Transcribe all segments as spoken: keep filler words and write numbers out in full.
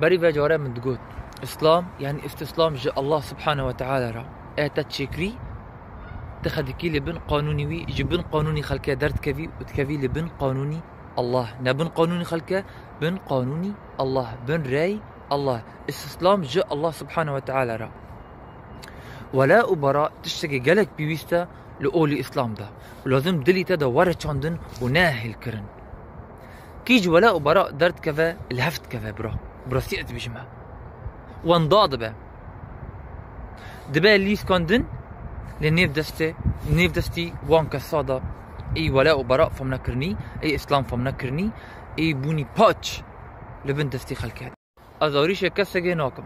Berî vê care min digot, Îslam, yanî îstislam ji Allah Subhanahu ve Teala re. E te çêkirî, tu xwe dikî li bin qanûnî wî, ji bin qanûnî xelkê derdikevî û dikevî li bin qanûnî Allah. Ne bin qanûnî xelkê, bin qanûnî Allah, bin rey Allah. Îstislam ji Allah Subhanahu ve Teala re. Wela û bara tiştekî gelek pêwîst e li olî Îslam de. Û lazim dilî te de were çandin û ne hêlkirin. Kî ji wela û bara derdikeve, li hev dikeve, bira. Bi rastî ez dibêjim e. Wenda dibe. Dibe lîskandin li nêv destê, nêv destî wan kesa de. Ê wela û bara fam nekirinî, ê Îslam fam nekirinî, ê bûnî paç li bin destî xelkê. Ez arîşê kesekê nakim.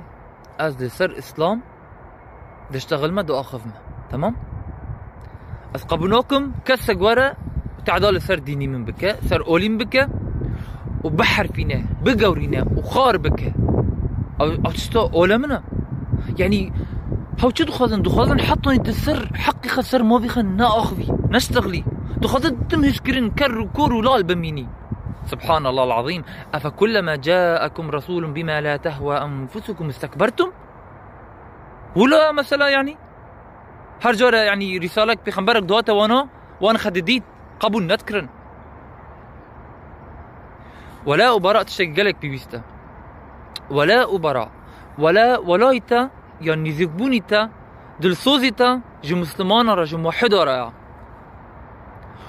Ez li ser Îslam diştexilme, diaxivme. Temam? Ez qebûl nakim kesek were û teda li ser dînî min bike, ser olî min bike û biherfîne, bigewrîne û xar bike. Ew, ew tişta ole min e. Yanî, hew çi dixwazin? Dixwazin heta di ser heqî xwe, ser mavî xwe neaxivî, neştexilî. Dixwazin tim hişkirin, ker û kor û lal bimînî. Subhanallah al-azîm. Efe kullema ca'ekum rasulun bima la tehwa enfusukum istekbertum? Wilo ya mesela, yanî? Her care, yanî, rîsalek, pêxemberek dihate wana, wan xwe didît, qebûl nedikirin. Wela û bara tiştekî gelek pêwîst e. Wela û bara. Wela, welayî te, ya nîzîkbûnî te, dilsozî te ji Mislimanan re, ji muwehhidan re ya.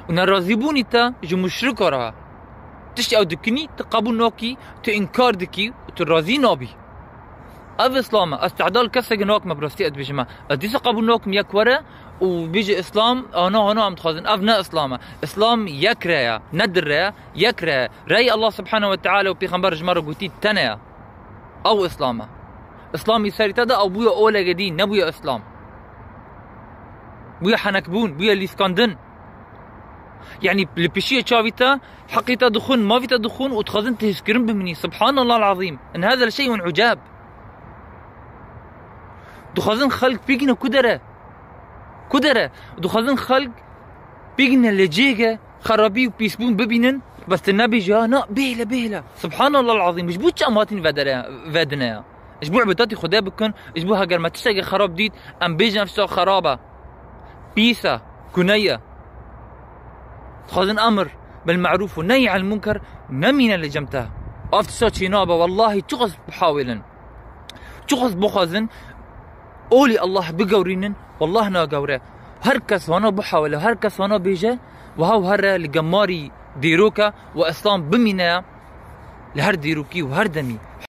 Û nerazîbûnî te ji muşrikan re ya. Tiştê ew dikinî, tu qebûl nakî, tu înkar dikî û tu razî nabî. Ev Îslam e. Ez tehda li kesekî nakim, bi rastî ez dibêjim e. Ez dîsa qebûl nakim yek were û bêje Îslam, ana, ana em dixwazin. Ev ne Îslam e. Îslam yek re ye, ne du re ye, yek re ye. Rey Allah Subhanahu ve Teala û Pêxember ji me re gotî tene ye. Ew Îslam e. Îslamî serî te de ew bûye olege dî, nebûye Îslam. Bûye henekbûn, bûye lîskandin. Yanî li pişiyê çavî te, heqî te dixwin, mavî te dixwin û dixwazin tu hişkirin bimînî. Subhanallah al-azîm. In hâza leşey'un ucab. Dixwazin xelk bigîne ku dere? Ku dere? Dixwazin xelk bigîne li cihê xerabî û pîsbûn bibînin, bes tu nebêjî, ha, na, bêhle, bêhle. Subhanallah al-azîm. Ji bo çi em hatin vedere-, vedine ya? Ji bo îbadetê Xwedê bikin, ji bo heger me tiştekî xerab dît, em bêjin ev tişta xerab e. Pîs e, gune ye. Dixwazin emir bil me'rûf û nehy anil munker nemîne li cem te. Ev tişta çênabe, wellahî çiqas bihawêlin. Çiqas bixwazin olî Allah bigewrînin, wallah nagewre. Her kes wana bihawile, her kes wana bêje, wiha û here li gemarî dîroke û Îslam bimîne li her dîrokî û her demî.